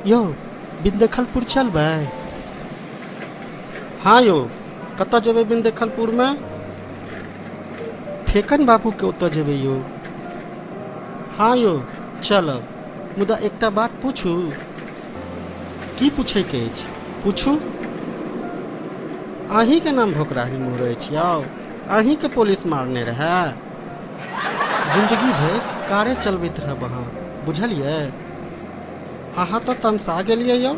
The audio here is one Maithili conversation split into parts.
यौ बिंदेखलपुर चलबै? हाँ यौ, कतऽ जेबै बिंदेखलपुरमे? फेकन बाबूके ओतऽ जेबै यौ। हाँ यौ, चलब। मुदा एकटा बात पूछू? की पूछैके अछि? पूछू। अहीँके नाम भोकराही मोर अछि यौ? अहीँके पुलिस मारने रहए? जिन्दगी भरि कारे चलबैत रहब अहाँ, बुझलियै? अहाँ तऽ तमसा गेलियै यौ।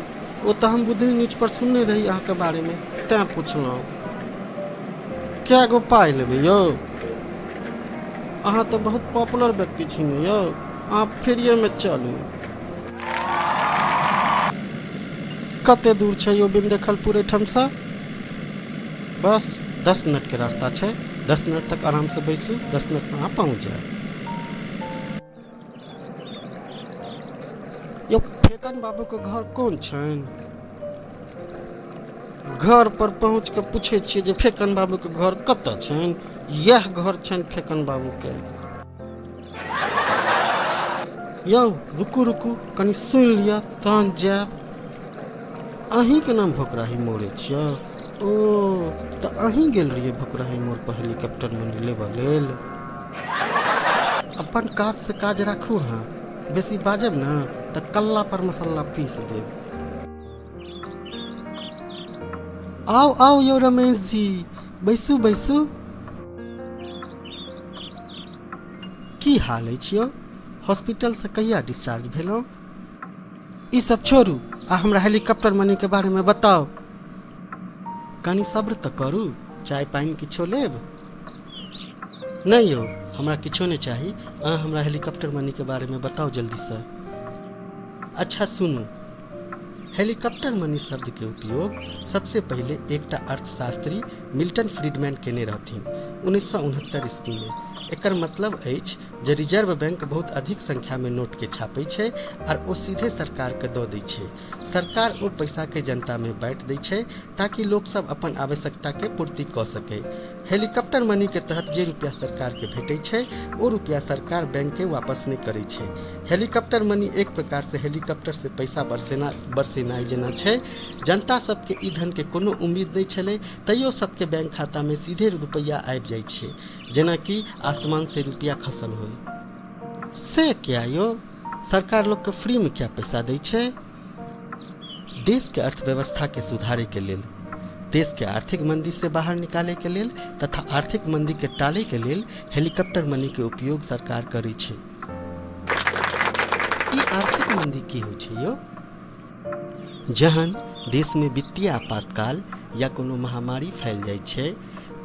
ओ तऽ हम बुधनी न्यूजपर सुनने रही अहाँके बारेमे, तेँ पुछलहुँ। कए गो पाइ लेबै यौ? अहाँ तऽ बहुत पॉपुलर व्यक्ति छी ने यौ, अहाँ फ्रीएमे चलू। कते दूर छै यौ बिंदेखलपुर एहिठामसँ? बस 10 मिनटके रास्ता छै। 10 मिनट तक आरामसँ बैसू, 10 मिनटमे अहाँ पहुँच जायब। यौ, फेकन बाबूके घर कोन छनि? घर पर पहुँच कऽ पूछै छियै जे फेकन बाबूके घर कतऽ छनि। इएह घर छनि फेकन बाबूके। यौ रुकू रुकू, कनि सुनि लिअ तहन जायब। अहीँके नाम भोकराही मोड़ अछि यौ? ओ तऽ अहीँ गेल रहियै भोकराही मोड़ पर हेलीकॉप्टर मनी लेबऽ लेल? अपन काजसँ काज राखू अहाँ। बेसी बाजब ने तऽ कल्ला पर मसल्ला पीस देब। आउ आउ यौ रमेश जी, बैसू बैसू। की हाल अछि यौ? हॉस्पिटलसँ कहिया डिस्चार्ज भेलहुँ? ई सब छोड़ू आ हमरा हेलीकॉप्टर मनीके बारेमे बताउ। कनि सब्र तऽ करू। चाय पानि किछो लेब? नहि यौ, हमरा किछो नहि चाही। अहाँ हमरा हेलीकॉप्टर मनीके बारेमे बताउ जल्दीसँ। अच्छा सुनू। हेलीकॉप्टर मनी शब्दके उपयोग सबसे पहिले एकटा अर्थशास्त्री मिल्टन फ्रीडमैन केने रहथिन 1969 ईस्वीमे। एकर मतलब अछि जे रिजर्व बैंक बहुत अधिक संख्यामे नोटके छापै छै आर ओ सीधे सरकारके दऽ दै छै। सरकार ओ पैसाके जनतामे बाँटि दै छै ताकि लोकसभ अपन आवश्यकताके पूर्ति कऽ सकै। हेलीकॉप्टर मनीके तहत जे रुपया सरकारके भेटै छै ओ रुपया सरकार बैंकके वापस नहि करै छै। हेलीकॉप्टर मनी एक प्रकारसँ हेलीकॉप्टरसँ पैसा बरसेनाइ जेना छै। जनता सबके ई धनके कोनो उम्मीद नहि छलै, तैयो सबके बैंक खातामे सीधे रुपैआ आबि जाइ छै, जेनाकि आसमानसँ रुपया खसल होइ। से किया यौ? सरकार लोकके फ्रीमे किया पैसा दै छै? देशके अर्थव्यवस्थाके सुधारैके लेल, देशके आर्थिक मन्दीसँ बाहर निकालैके लेल तथा आर्थिक मन्दीके टालैके लेल हेलीकॉप्टर मनीके उपयोग सरकार करै छै। ई आर्थिक मन्दी की होइ छै यौ? जहन देशमे वित्तीय आपातकाल या कोनो महामारी फैल जाइ छै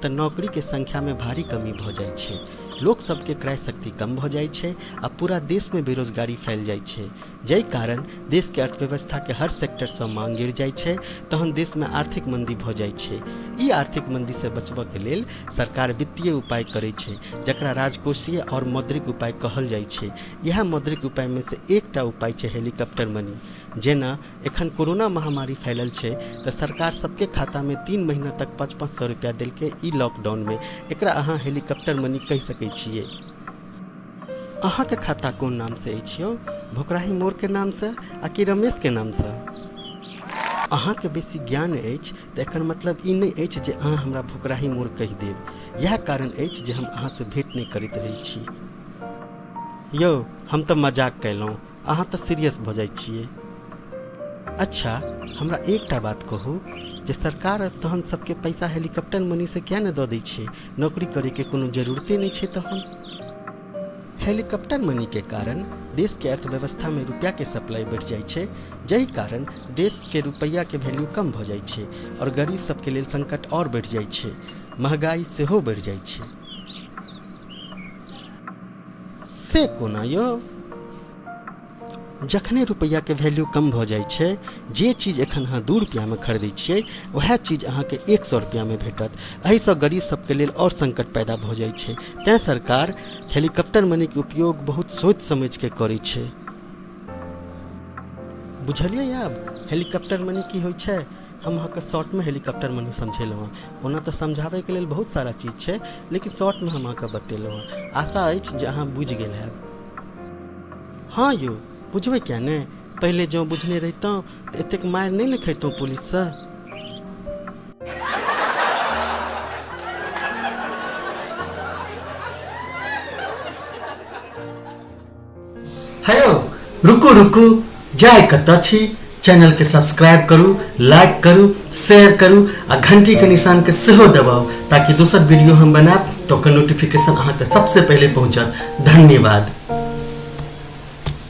तऽ नौकरीके संख्यामे भारी कमी भऽ जाइ छै। लोक सबके क्रय शक्ति कम भऽ जाइ छै आ पूरा देशमे बेरोजगारी फैल जाइ छै। जाहि कारण देशके अर्थव्यवस्थाके हर सेक्टरसँ मांग गिर जाइ छै, तहन देशमे आर्थिक मन्दी भऽ जाइ छै। ई आर्थिक मन्दीसँ बचबऽके लेल सरकार वित्तीय उपाय करै छै, जकरा राजकोषीय आओर मौद्रिक उपाय कहल जाइ छै। इएह मौद्रिक उपायमे सँ एकटा उपाय छै हेलीकॉप्टर मनी। जेना एखन कोरोना महामारी फैलल छै तऽ सरकार सबके खातामे 3 महीना तक 500-500 रुपैआ देलकै ई लॉकडाउनमे। एकरा अहाँ हेलीकॉप्टर मनी कहि सकै छियै। अहाँके खाता कोन नामसँ अछि यौ? भोकराही मोड़के नामसँ आ कि रमेशके नामसँ? अहाँके बेसी ज्ञान अछि तऽ एकर मतलब ई नहि अछि जे अहाँ हमरा भोकराही मोड़ कहि देब। इएह कारण अछि जे हम अहाँसँ भेँट नहि करैत रहै छी। यौ, हम तऽ मजाक कयलहुँ, अहाँ तऽ सीरियस भऽ जाइ छियै। अच्छा, हमरा एकटा बात कहू जे सरकार तहन सबके पैसा हेलीकॉप्टर मनीसँ किए नहि दऽ दै छै? नौकरी करैके कोनो जरूरते नहि छै तहन। हेलीकॉप्टर मनीके कारण देशके अर्थव्यवस्थामे रुपैआके सप्लाई बढ़ि जाइ छै, जाहि कारण देशके रुपैआके वैल्यू कम भऽ जाइ छै आओर गरीब सबके लेल संकट आओर बढ़ि जाइ छै। महगाइ सेहो बढ़ि जाइ छै। से कोना यौ? जखने रुपैआके वैल्यू कम भऽ जाइ छै, जे चीज एखन अहाँ 2 रुपैआमे खरीदै छियै वएह चीज अहाँके 100 रुपैआमे भेटत। एहिसँ गरीब सबके लेल आओर संकट पैदा भऽ जाइ छै। तैँ सरकार हेलीकॉप्टर मनीके उपयोग बहुत सोचि समझिके करै छै। बुझलियै आब हेलीकॉप्टर मनी की होइ छै? हम अहाँके शॉर्टमे हेलीकॉप्टर मनी समझेलहुँ हँ। ओना तऽ समझाबैके लेल बहुत सारा चीज छै, लेकिन शॉर्टमे हम अहाँके बतेलहुँ हँ। आशा अछि जे अहाँ बुझि गेल हैब। हँ यौ, बुझबै किए नहि? पहिले जँ बुझने रहितहुँ तऽ एतेक मारि नहि ने खैतहुँ पुलिससँ। हेयो, रुकू रुकू, जाय कतऽ छी? चैनल के सब्सक्राइब करू, लाइक करू, शेयर करू आ घंटी के निशान के सेहो दबाउ ताकि दोसर वीडियो हम बनायब तऽ ओकर नोटिफिकेशन अहाँके सबसे पहिले पहुँचत। धन्यवाद।